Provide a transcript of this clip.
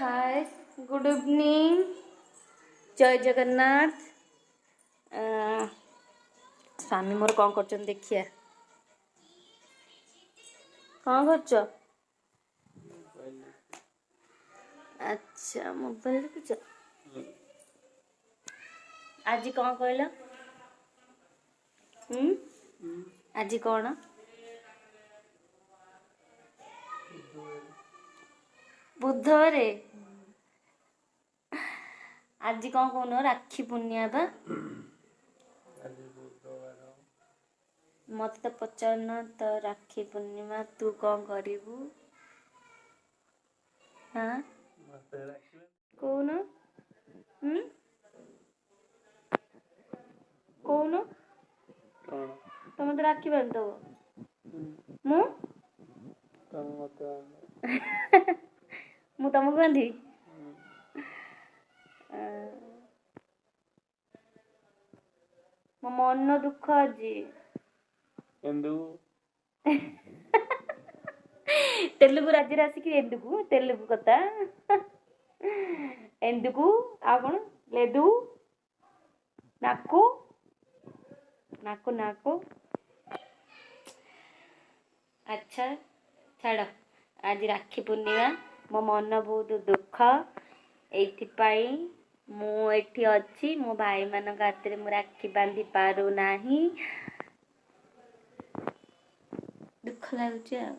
ହାଏ, good evening, ଜୟ ଜଗନ୍ନାଥ। ସ୍ୱାମୀ ମୋର କ'ଣ କରୁଛନ୍ତି ଦେଖିବା। କ'ଣ କରୁଛ? ଆଚ୍ଛା, ମୋବାଇଲ ଦେଖୁଛ। ଆଜି କ'ଣ କହିଲ? ଆଜି କ'ଣ? ବୁଧବାରେ। ଆଜି କ'ଣ କହୁନ? ରାକ୍ଷୀ ପୂର୍ଣ୍ଣିମା ବା। ମତେ ତ ପଚାରୁନ ତ। ରାକ୍ଷୀ ପୂର୍ଣ୍ଣିମା ତୁ କ'ଣ କରିବୁ? ହଁ, କହୁନ। କହୁନ, ତମେ ତ ରାକ୍ଷୀ ବାନ୍ଧିଦବ। ମୁଁ ତମକୁ ବାନ୍ଧିବି। ମୋ ମନ ଦୁଃଖ ଆଜି। ତେଲୁଗୁ ରାଜ୍ୟରେ ଆସିକି ఎందుకు ତେଲୁଗୁ କଥା, ఎందుకు, ଆଉ କ'ଣ ଲେଦୁ, ନାକୁ ନାକୁ ନାକୁ। ଆଚ୍ଛା ଛାଡ଼, ଆଜି ରାକ୍ଷୀ ପୂର୍ଣ୍ଣିମା, ମୋ ମନ ବହୁତ ଦୁଃଖ। ଏଇଥିପାଇଁ ମୁଁ ଏଠି ଅଛି, ମୋ ଭାଇମାନଙ୍କ ହାତରେ ମୁଁ ରାକ୍ଷୀ ବାନ୍ଧି ପାରୁନାହିଁ, ଦୁଃଖ ଲାଗୁଛି। ଆଉ